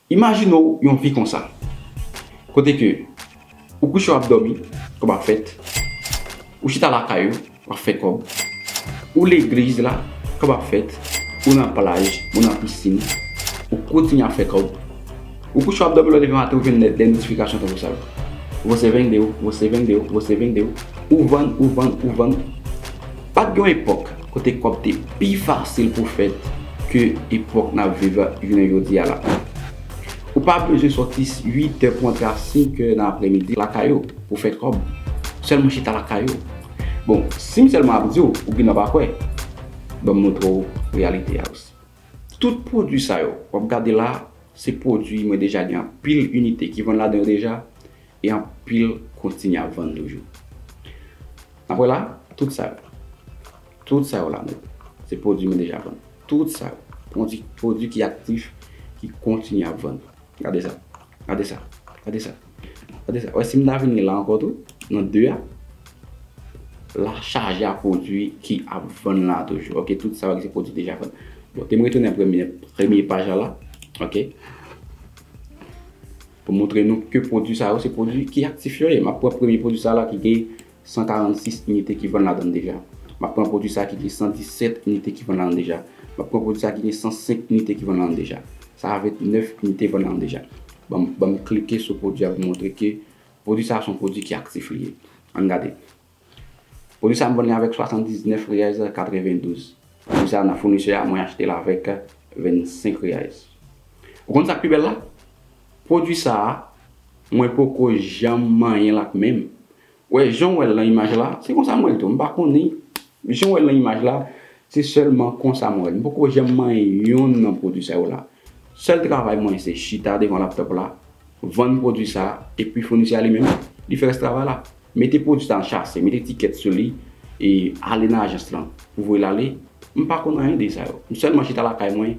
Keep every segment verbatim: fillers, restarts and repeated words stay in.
Imajine w yon vi konsa, kote ke ou kouche w ap dòmi, kòb ap fèt, ou chita lakay ou, w ap fè kòb, ou legliz la, kòb ap fèt, ou nan plaj, ou nan pisin, ou kontinye ap fè kòb, ou kouche w ap dòmi, lè w leve maten ou jwenn de, de notifikasyon tankou sa yo. Você vendeu, você vendeu, você vendeu. Ou vann, ou vann, ou vann. Pa t gen yon epòk kote kòb te pi fasil pou fèt ke epòk n ap viv jounen jodi a la. Ou pa bezwen sòti uit è pou antre a senk è nan aprèmidi lakay ou pou fè kòb. Sèlman chita lakay ou. Bon, si m sèlman ap di w, ou gen dwa pa kwè. Ban m montre w reyalite a osi. Tout pwodui sa yo, w ap gade la, se pwodui mwen deja gen anpil inite ki vann ladan yo deja, e anpil kontinye ap vann toujou. N ap wè la, tout sa yo. Tout sa yo la, nèt. Se pwodui mwen deja vann. Tout sa yo. Pwodui, pwodui ki aktif, ki kontinye ap vann. Gade sa. Gade sa. Gade sa. Gade sa. Wè, si m ta vin la ankò tou, nan de a, la chaje a pwodui ki ap vann la toujou. Ok, tout sa yo se pwodui deja vann. Bon, te m retounen premye, premye paj la la. Ok. Pou montre nou ke pwodui sa yo se pwodui ki aktif yo ye. M ap pran premye pwodui sa la ki gen san karannsis inite ki vann ladan l deja. M ap pran pwodui sa ki gen san disèt inite ki vann ladan l deja. M ap pran pwodui sa ki gen san senk inite ki vann ladan l deja. Sa a vennèf inite vann ladan l deja. Ban m, ban m klike sou pwodui a pou montre ke pwodui sa a se yon pwodui ki aktif li ye. Ann gade. Pwodui sa a m vann li avèk swasanndiznèf reais katrevenndouz. Pwodui sa a nan founisè a, mwen achte l avèk vennsenk reais. Ou konn sa k pi bèl la? Pwodui sa a, mwen poko janm manyen l ak men m. Wè, jan w wè l nan imaj la, se konsa m wè l tou. M pa konnen. Jan w wè l nan imaj la, se sèlman konsa m wè l. M poko janm manyen yonn nan pwodui sa yo la. Sèl travay mwen se chita devan laptòp la, vann pwodui sa, epi founisè a li menm, li fè rès travay la. Mete pwodui sa nan chase, mete etikèt sou li, e ale nan ajans lan pou voye l ale. M pa konn anyen de sa yo. M sèlman chita lakay mwen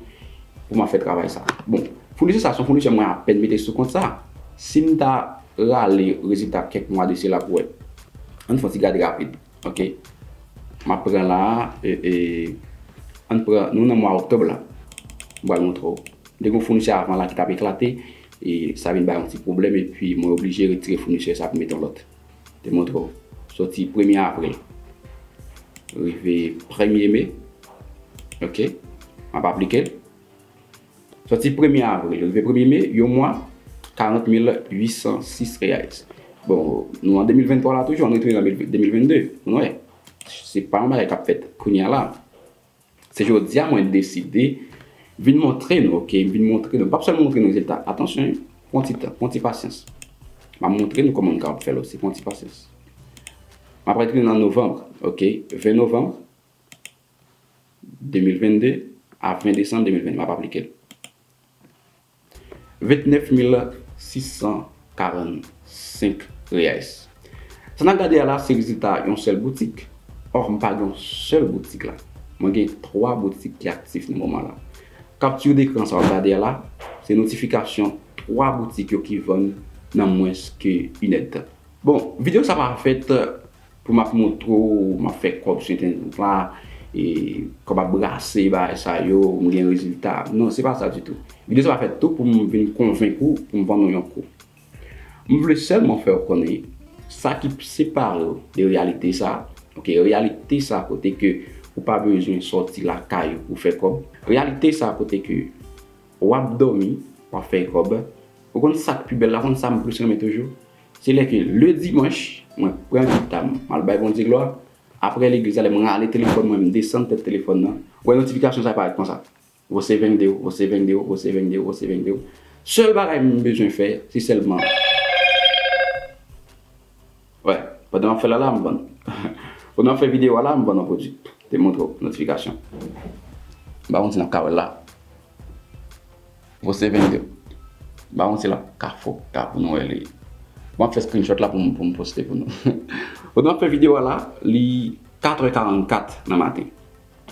pou m ap fè travay sa. Bon, founisè sa se yon founisè mwen apèn mete sou kont sa. Si m ta rale rezilta kèk mwa de sila pou wè. Ann fè yon ti gade rapid. Ok. M ap pran la, e, e, ann pran, nou nan mwa oktòb la. M pral montre w. M te gen yon founisè avan la ki t ap eklate, e sa vin bay yon ti pwoblèm, epi mwen oblije retire founisè sa pou mete yon lòt. Te montre w. Sòti premye avril rive premye me. Ok. M ap aplike l. Sòti premye avril rive premye me, yon mwa, karant mil uit san sis reais. Bon, nou an de mil venntwa la toujou, ann retounen nan de mil vennde, pou nou wè. Se pa yon bagay k ap fèt kounye a la. Se jodi a mwen deside vin montre nou, ok, vin montre nou. M p ap sèlman montre nou rezilta. Atansyon, pran ti tan, pran ti pasyans. M ap montre nou kòman nou kapab fè l osi, pran ti pasyans. M ap retounen nan novanm, ok, ven novanm de mil vennde a ven desanm de mil vennde, m ap aplike l. Vennèf mil sis san karannsenk reais. Sa n ap gade a la, se rezilta yon sèl boutik. Ò, m pa gen yon sèl boutik la. Mwen gen twa boutik ki aktif nan moman la. Kapti dekran sa w ap gade a la, se notifikasyon twa boutik yo ki vann nan mwens ke inèdtan. Bon, videyo sa pa fèt pou m ap montre w, m ap fè kòb sou entènèt la, e kòb ap brase, bagay sa yo, m gen rezilta. Non, se pa sa ditou. Videyo sa pa fèt tou pou m vin konvenk ou, pou m vann ou yon kou. M vle sèlman fè w konnen sa ki separe w de reyalite sa, ok, reyalite sa kote ke ou pa bezwen sòti lakay ou pou fè kòb. Reyalite sa kote ke w ap dòmi, w ap fè kòb. Ou konn sa k pi bèl la, ou konn sa m plis renmen toujou? Se lè ke le dimanch, mwen pran gita m, m al bay Bondye glwa. Apre legliz la, lè m rale telefòn mwen, m desann tèt telefòn nan, ou wè notifikasyon sa parèt konsa. Você vendeu, você vendeu, você vendeu, você vendeu. Sèl bagay m bezwen fè, se sèlman. Wè, pandan m ap fè l la, m vann. Pandan m ap fè videyo a la, m vann yon pwodui. Te montre w notifikasyon. M pa konn si n ap ka wè l la. Você vendeu. M pa konn si l ap ka foka pou nou wè li. M ap fè screenshot la pou m, pou m poste pou nou. Pandan m ap fè videyo a la, li katrè karannkat nan maten.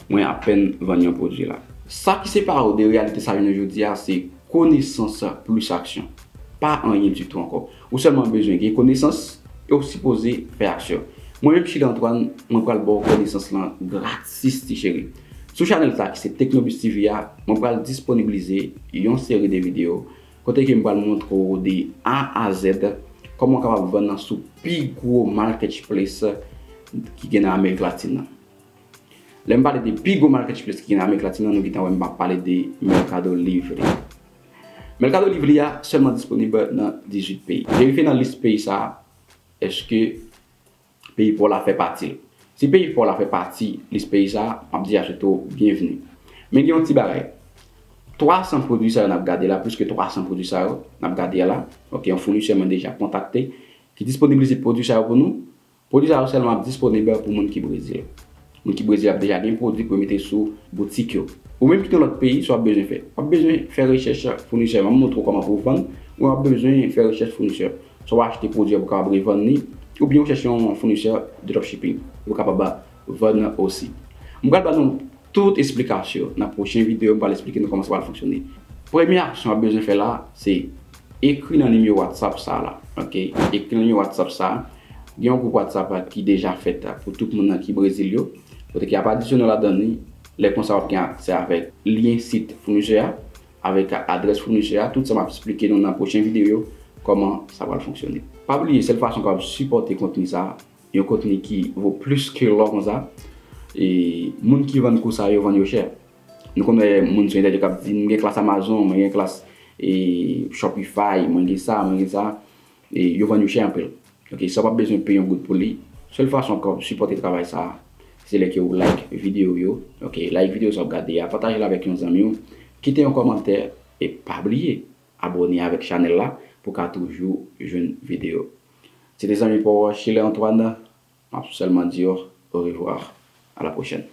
Mwen apèn vann yon pwodui la. Sa ki separe w de reyalite sa jounen jodi a, se konesans plis aksyon. Pa anyen ditou ankò. Ou sèlman bezwen gen konesans e w sipoze fè aksyon. Mwen menm, Chili Antoine, mwen pral ba w konesans lan gratis, ti cheri. Sou chanèl sa ki se Tecnobus T V a, mwen pral disponibilize yon seri de videyo kote ke m pral montre w de A a Z kòman w kapab vann nan sou pi gwo marketplace ki gen nan Amerik Latin nan. Lè m pale de pi gwo marketplace ki gen nan Amerik Latin nan, nou gentan wè m ap pale de Mercado Libre. Mercado Libre a sèlman disponib nan dizuit peyi. Verifye nan lis peyi sa a, èske peyi pa w la fè pati l. Si peyi pa w la fè pati lis peyi sa a, m ap di a swete w byenvni. Men gen yon ti bagay. Twa san pwodui sa yo n ap gade la, plis ke twa san pwodui sa yo n ap gade a la, ok, yon founisè mwen deja kontakte, ki disponibilize pwodui sa yo pou nou. Pwodui sa yo sèlman ap disponib pou moun ki Brezil. Moun ki Brezil ap deja gen pwodui pou yo mete sou boutik yo. Ou menm ki nan lòt peyi, sa w ap bezwen fè. W ap bezwen fè rechèch founisè. M ap montre w kòman pou w vann, ou w ap bezwen fè rechèch founisè. Swa w achte pwodui a pou w kapab revann li, oubyen w chèche yon founisè dropshipping pou w kapab vann osi. M pral ba nou tout esplikasyon nan pwochen videyo, m pral esplike nou kòman sa pral fonksyone. Premye aksyon w ap bezwen fè la, se ekri nan nimewo WhatsApp sa a la. Ok, ekri nan nimewo WhatsApp sa a. Gen yon gwoup WhatsApp ki deja fèt pou tout moun nan ki Brezil yo. Kote ki ap adisyone w ladan li. Lè konsa w ap gen aksè avèk lyen sit founisè a, avèk adrès founisè a. Tout sa m ap esplike nou nan pwochen videyo kòman sa pral fonksyone. Pa bliye, sèl fason w kapab sipòte kontni sa a, yon kontni ki vo plis ke lò konsa, e moun ki vann kou sa yo vann yo chè. Nou konn wè moun sou entènèt yo k ap di, "M gen klas Amazon, mwen gen klas, e, Shopify, mwen gen sa, mwen gen sa." E yo vann yo chè anpil. Ok, sa w p ap bezwen peye yon goud pou li. Sèl fason w ka sipòte travay sa a, se lè ke w like videyo yo. Ok, like videyo sa w ap gade a, pataje l avèk yon zanmi w, kite yon kòmantè, e pa bliye abòne avèk chanèl la pou w ka toujou jwenn videyo. Se te zanmi pa w Schiller Antoine. M ap sèlman di w orevwa. À la prochaine.